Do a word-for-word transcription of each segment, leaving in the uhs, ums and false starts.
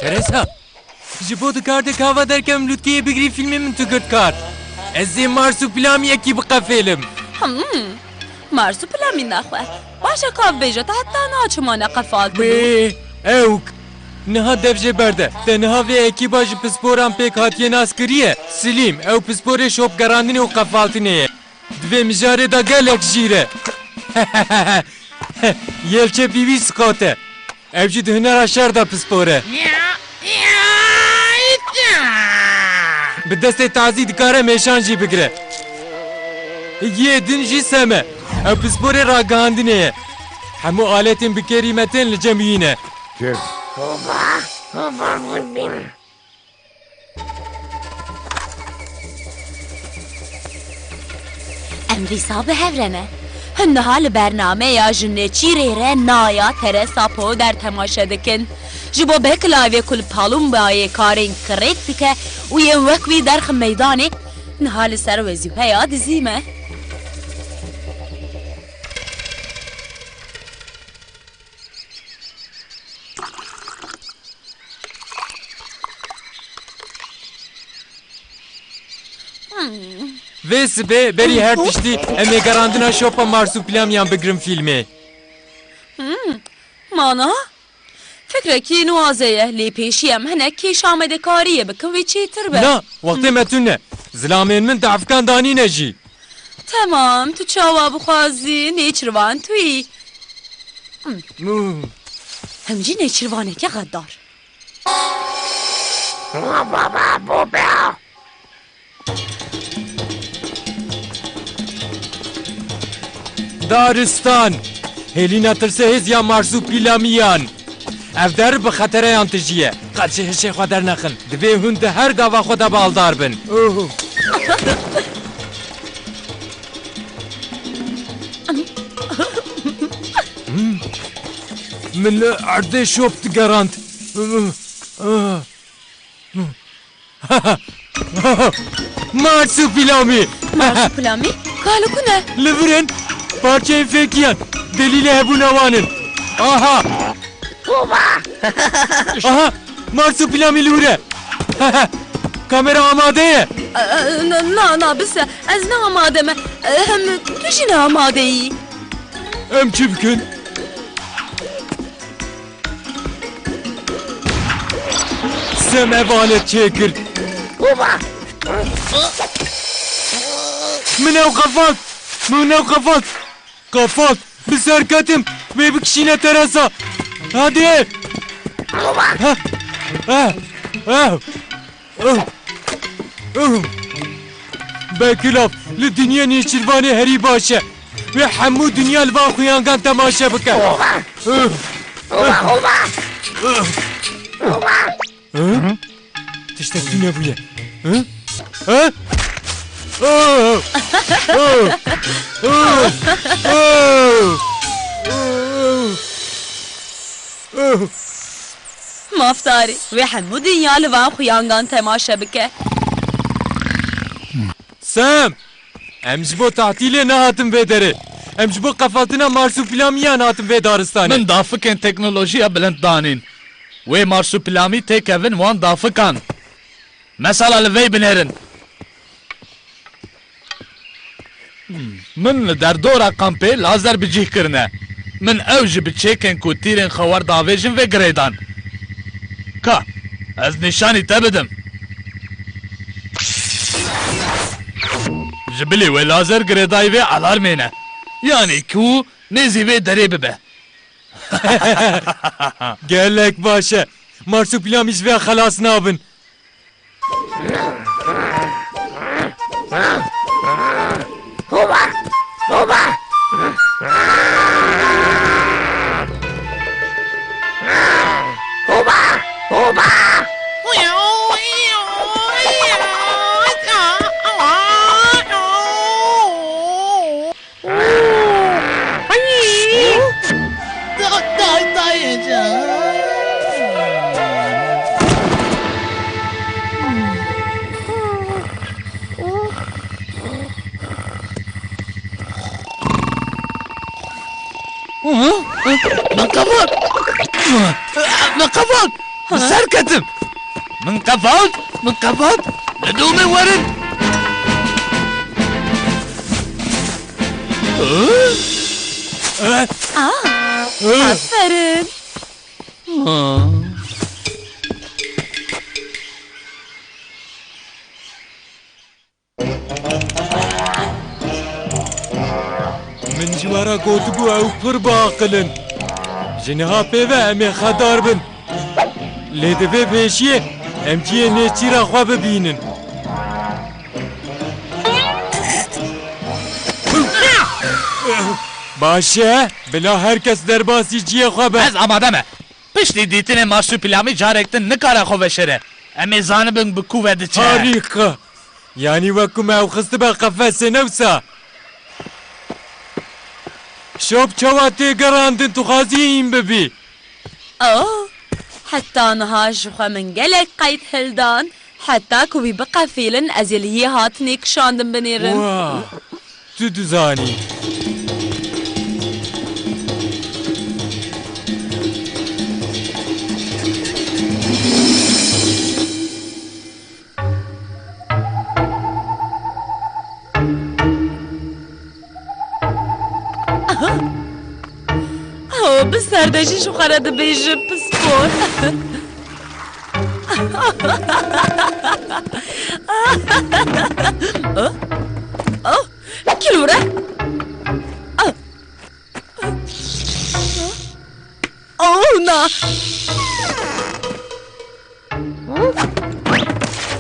Teresa, ji bo di kardê kava derkevim lûtkeyê bigirî fîlmê min tu girt kar. Ez ê Marsupilami yekî biqefêlim. Hmm. Marsupilami naxwe. Baş e ka bêje te heta niha çima neqefaltibû? Wê, ewk. Niha dev jê berde. Te niha vê ekîba ji pisporan pêk hatiye nas kiriye? Silîm, ew pisporê şopgerandinê û qefaltinê ye. Di vê mijarê de gelek jîr e. Yelçepî wî siqat e. Ew jî di hunera şer de pispor e. Bi destê tazî dikare mêşan jî bigire. Yê din jî sem e. Ew pisporê ragihandinê ye. Hemû aletên bi kêrî me tên li cem wî ne. Kir. Em dîsa bi hev re ne. Hûn niha li bernameya Ji Nêçîrê re naya Teresa Powder temaşe dikin. Ji bo Beklay vê ku li Palumbayê karên kirêt dike û yên wek wî derxin meydanê, niha li ser wezîfeya dizî me. Vê sibê berî her tiştî em ê gerandina şopa Marsupilamiyan bigrin fîlmê. Hmm. Mana? Fikrekî nuwaze ye, lê pêşî em hinek kêş amadekariyê bikin wê çêtir be. Na, wextê me tune. Zilamên min dehfkan danîne jî. Temam, tu çawa bixwazî, nêçirvan tu yî. Hmm. Him jî nêçirvaneke xeddar. Daristan! Hêlîna tirsehêz ya Marsupîlamiyan! Ev der bi xetereyan tijî ye. Qet ji hişê xwe dernexin. Divê hûn di her gava xwe de baldar bin. Oh. Hmm. Min li erdê şop digerand. Marsupîlamî! Marsupîlamî? Ka li ku ne? Li vir in. Parçeyên fêkiyan. Delîlê hebûna wan in. Aha! Aha! Marsupîlamî li wir e. Kamera amade ye. E, e, na, na, na, bise. Ez ne amade me. E, hem tu jî ne amade yî. Em çi bikin? Sem ev alet çêkir. Min ew qefalt. Min ew qefalt. Qefalt. Bi ser ketim. Wê bikişîne Teresa. Hadi. Ha, ha, ha. Bekulav, li dinyê nêçîrvanê herî baş e. Wê hemû dinya li van xuyangan temaşe bike. Hı? Tiştek tune bûye. Hı? Hı? Mafdarî, wê hemû dinya li van xuyangan temaşe bike. Sam! Em ji bo tatîlê nehatin vê derê. Em ji bo qefaltina marsupilamiyan hatin vê daristanê. Min dafikên teknolojiya bilind danîn. Wê marsupilami têkevin wan dafikan. Mesela li vê binêrin. Min li derdora kampê lazer bi cih kirine. Min ew ji biçêkên ku tîrên xwe wer davêjin vê girêdan. Ka, ez nîşanî te bidim. Ji bilî wê lazer girêdayî vê alarmê ne. Yanî ku nêzî vê derê bibe. Gelek baş e. Marsupilami ji vê xelas nabin. Min qefand! Min qefand! Bi ser ketim! Min qefand! Min qefand! Li domê werin! Ah, aferin. Min ji we re gotibû ew pir biaqil in. Ji niha pê ve em ê xedar bin. Lê di vê pêşiyê em cihê nêçîra xwe bibînin. Baş e, bila her kes derbasî cihê xwe be. Ez amade me. Piştî dîtinê marsupîlamî carek din nikare xwe veşêre. Em ê zanibin bi ku ve diçe. Harîka! Yanî wek ku me ew xistibe qefesê, ne wisa? Şop çawa tê gerandin, tu xwazî hîn bibî? Oh, heta niha ji xwe min gelek qeyd hildan. Heta ku wî biqefîlin, ez ê li hî hatinê kişandin binêrim. Wa! Tu dizanî. Aha! Oh, bi serdejî ji xwe re dibêjim pispor. Oh, oh, kîlûre. Oh. Oh, na.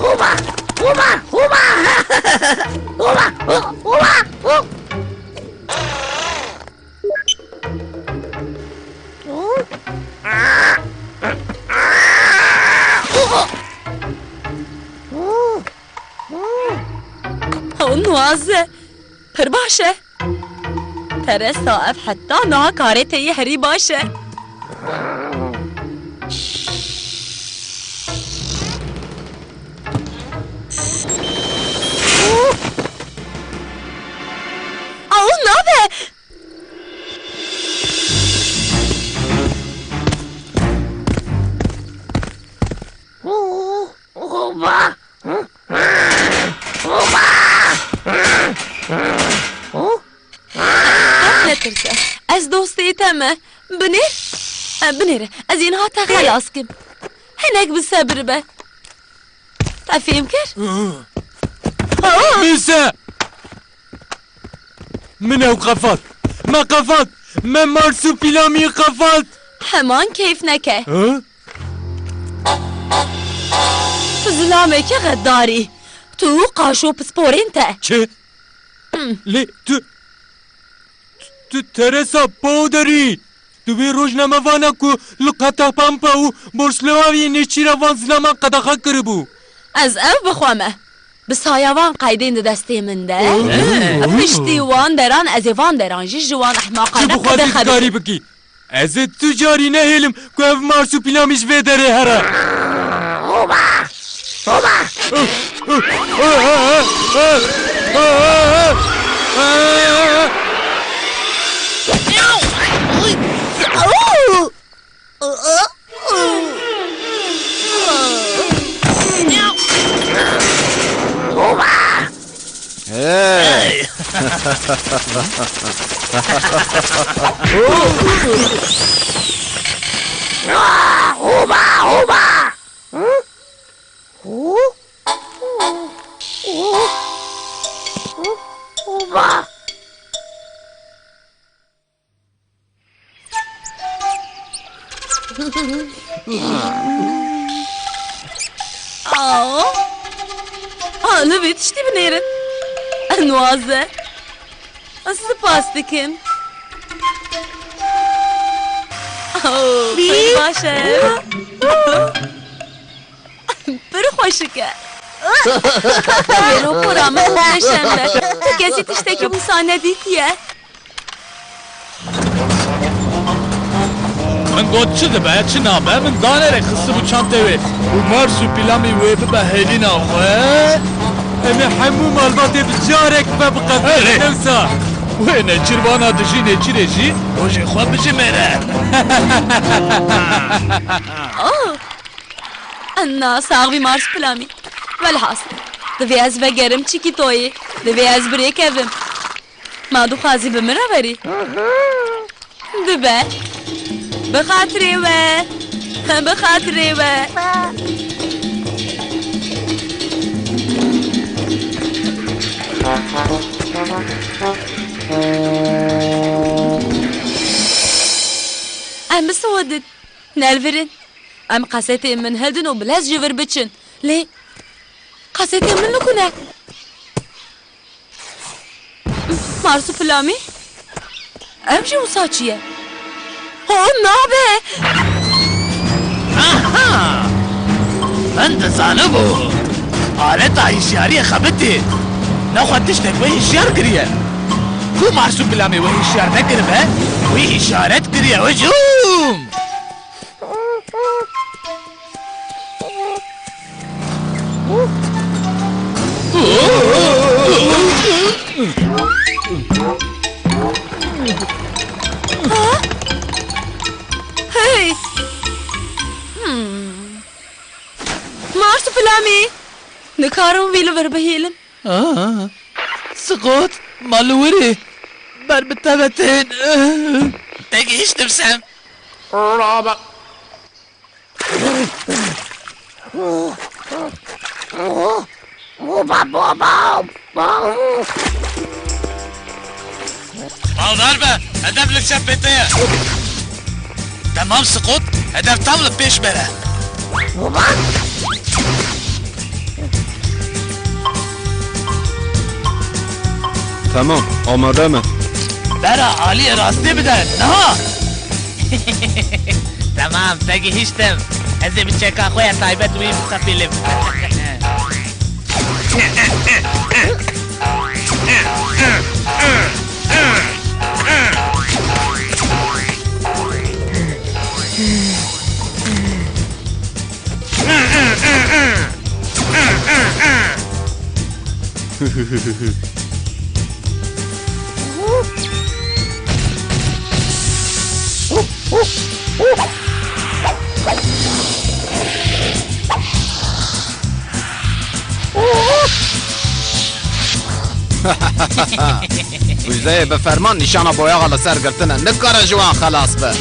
Hûba, hûba, hûba. Hûba, hûba, hû. Ew nuaz e. Pir baş e. Teresa, ev heta niha karê te yê herî baş e. Ew nabe. Hûba! Hûba! Hûba! Netirse. Ez dostê te me. Binêr. E, binêre. Ez ê niha te xelas kim. Hinek bi sebir be. Te fêm kir? Nîse! Min ew qefat. Me qefat. Me marsupîlamî qefat. Heman keyf neke. Hı? Zilameke xedarî. Tu qaşo pisporên te. Çi? Hmm. Lê tu, tu Teresa Powderî. Tu wê rojnamevana ku li qeta Pampa û borçlewaviyê nêçîra van zilaman qedexe kiribû. Ez ev bixweme. Bi saya van qeydên di destê min de, piştî wan deran ez ê van deran jî ji wan ehmaqane qedexe bikim. Tu bi xwe dî dikarî bikî. Ez ê tu carî nehêlim ku ev Marsupîlamî ji vê derê here. Hey! Hûba, hûba! Hı? Hû? Hû? Hû? Hûba! Aa, aa, li vê tiştî binêrin. Nuwaze. Spas dikim. Oh, pir baş e. Pir xweşik e. Wêro pora min muhteşem be. Tu kesî tiştekî wisa nedîtiye. Min got çi dibe, çi nabe, min danerek xistibû çantê wê û Marsupîlamî wê bibe hêlîna xwe. Em ê hemû malbatê bi carek ve biqetin. Erê. Lewsa. Wê nêçîrvana dijî nêçîrê jî rojê xwe bijimêre. Oh! Na, sax bî Marsupîlamî. Welhasil, divê ez vegerim çikî toyê. Divê ez bi rê kevim. Ma dixwazî bi min re verî? Dibe. Bi xatirê we. Bi xatirê we. Em bisiwidin. Nelvirin. Em qesetê min hildin û bi lez ji vir biçin. Lê qesetê min li ku ne? Marsupîlamî? Ev jî wisa çi ye? Ho, nabe! Aha! Min dizanibû. Aleta hişyariyê xebitî. Nexwe tiştek wê hişyar kiriye. Ku Marsupîlamî wê hişyar nekiribe, wî îşaret kiriye. Hicûm! Hey! Hmm. Marsupîlamî! Nikarim vî li vir bihêlim. Aa, Scott, ma li wir î? Ber bi te ve tên. Te gihîştim, Sam. Baldar be, hedef li çepê te ye. Temam Scott, hedef tam li pêş bere. Tamam, amade me. Bera aliyê rastê bide, niha! Temam, te gihîştim. Ez ê bi çeka xwe ya taybet wî biqefîlim. Wîzeyê bi ferman nîşana boyaxa li ser girtine. Nikare ji wan xelas be.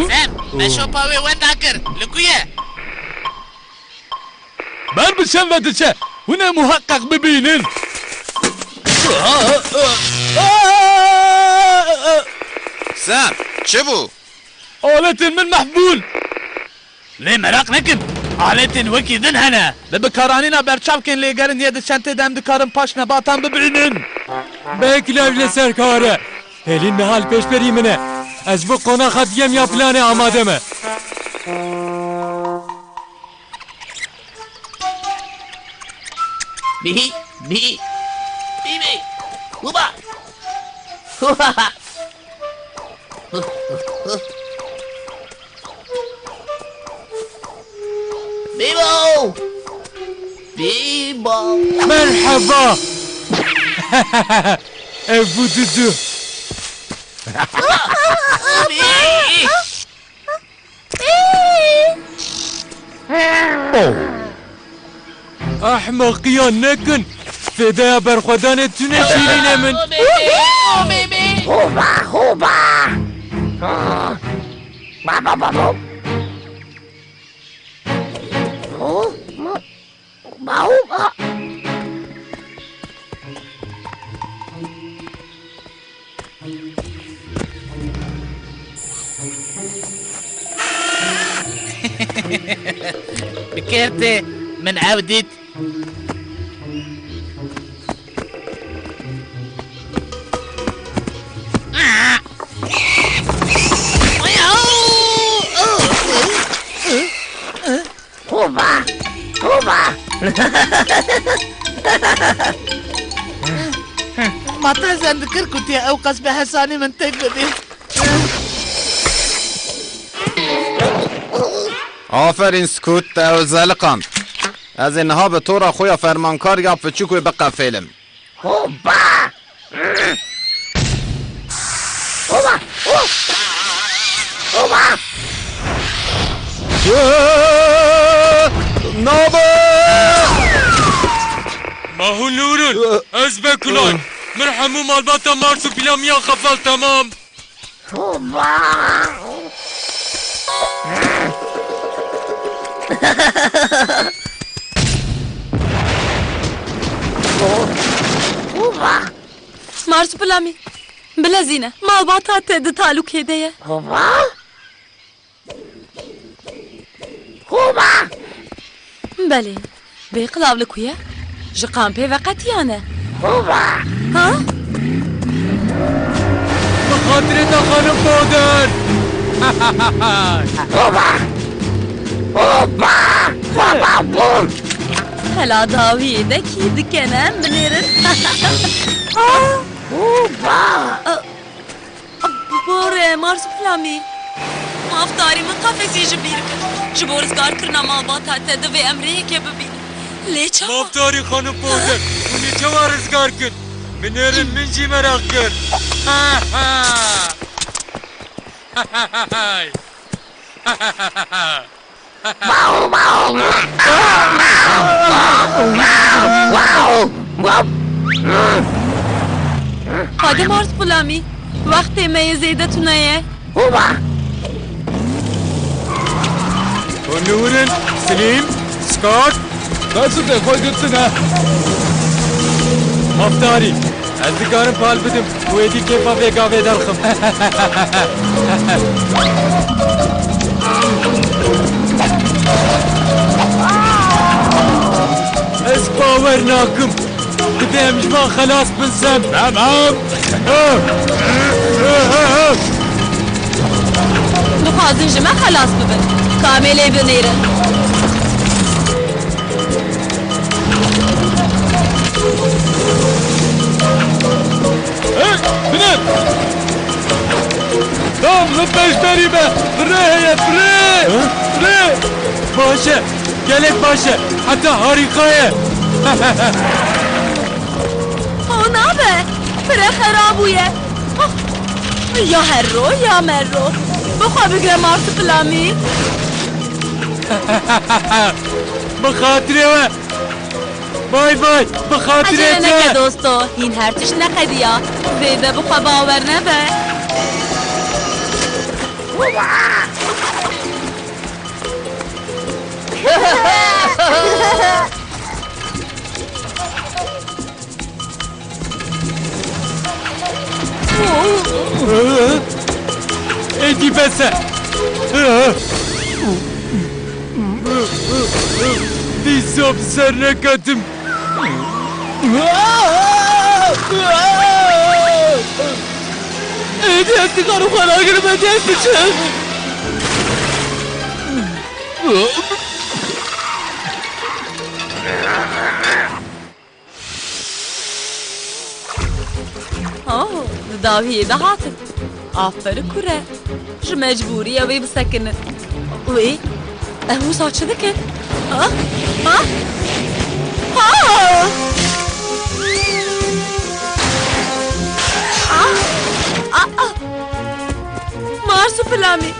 Sam, me şopa wê wenda kir. Li ku ye? Ber bi şev ve diçe. Hûn ê muheqeq bibînin. Sam, çi bû? Aletên min mehv bûn. Lê meraq nekin, aletên wekî din hene. Bi bikaranîna berçavkên lêgerîn yê di çentê de em dikarin paş nebatan bibînin. Bek lev li ser kar e. Hêlîn niha li pêşberî min e. Ez ji bo qonaxa diyem ya planê amade me. Bî, bî, bî, bî. Huba! Huba! Bîbo! Bîbo! Merheba! Ev bû Dudu. Bî! Oh. Ehmeqiya nekin. Fêdeya berxwedanê tune şîrînê min. Hoba, hoba. Ba, ba, ba, ba. Ho, ma. Baoba! Bi kêf tê, min ew dît. Hoba! Hoba! Ma te zendikir kutiye ew qas bi hesanî min têk bidî. Aferîn Scoot, te ew zeliqand. Ez ê niha bi tora xwe ya fermankar ya piçûk wê biqefêlim. Hoba! Hoba! Ho-, hoba! Nabe! Ma hûn li wir in? Ez Bekulay. Min hemû malbata Mars û Pilamiya xefel, temam. Marsupilami, bilezîne. Malbata te di talûkê de ye. Hova? Hova? Belê. Vê qilav li ku ye? Ji kampê veqetiyane. Hova! Ha? Bi xatirê te, xanim Boden! Hova! Hova! Hova bûm! Hela dawiyê de kî dikene em binêrin. Ah! Hova! Borê, Marsupilami. Mafdarî, min qafezî ji bîr kir. Ji bo rizgarkirina malbata te divê em rêyekê bibînin. Lê çawa? Mafdarî, xanim Bowser. Hûn ê çawa rizgar kin? Binêrin, min jî meraq kir. Hadi Marsupilami, wextê me yê zêde tune ye. Hûn li wir in, Slîm, Scott. Destê xwe girtine. Mafdarî. Ez dikarim pal bidim û êdî kêfa vê gavê derxim. Ez bawer nakim. Divê em ji van xelas bin, Sam. Tamam. Dixwazin ji me xelas bibin. Kamê lê binêrin. Hey, binin! Tam li pêşberî be! Firê heye, firê! Hı? Firê! Baş e, gelek baş e. Heta harîka ye. O nabe! Pire xera bûye. Oh! Ya herro, ya merro. Bixwe bigre Marsupilami. Bi xatirê we. Bay bay, bi xatirê te. Ecele neke dosto, hîn her tişt neqediya. Zêde bi xwe bawer nebe. Se. Dîsa bi ser neketim. Êdî ez dikarim xwe ragirim, êdî ez diçim. Oh, di dawiyê de hatin. Aferin kure. Ji mecbûriya wê bisekinin. Wê, ev wisa çi dikin? Ha? Ha? Ha? Ah! Ah! Ah! Marsupilami!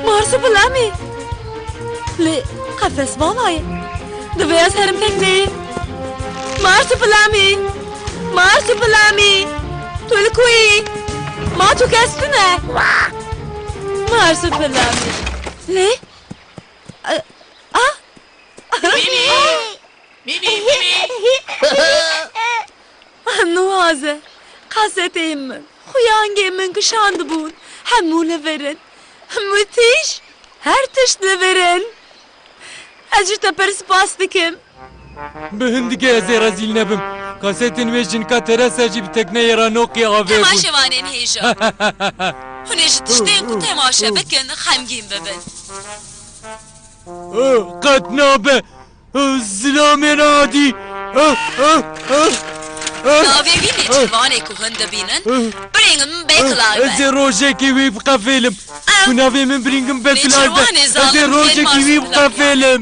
Marsupilami! Lê qefes vala ye. Divê ez herim tekneyê. Marsupilami! Marsupilami! Tu li ku yî? Ma tu kes tune? Marsupilami! Lê? A, a? Mimi! Mimi, Mimi! Nuwaze, kaseteyên min, xuyangên min kişandibûn, hemû li vir in. Mutîş, her tişt li vir in. Ez ji te pir spas dikim. Bi hindikê ez ê rezîl nebim. Kasetên wê jinka Teresa jî bi tekneyê re noqî avê bûn. Temaşevanên hêja. Hûn ê ji tiştên ku temaşe bikin, xemgîn bibin. Eh, qet nabe. Eh, zilamên adî. Eh, eh, eh, eh. Navê vî nêçîrvanê ku hûn dibînin, eh, Bring 'em Back eh, Alive. Ez ê rojekê wî biqefêlim. Eh. Ku navê min Bring 'em Back Alive be. Nêçîrvanê zalim tên Marsupilami. Ez ê rojekî wî biqefêlim.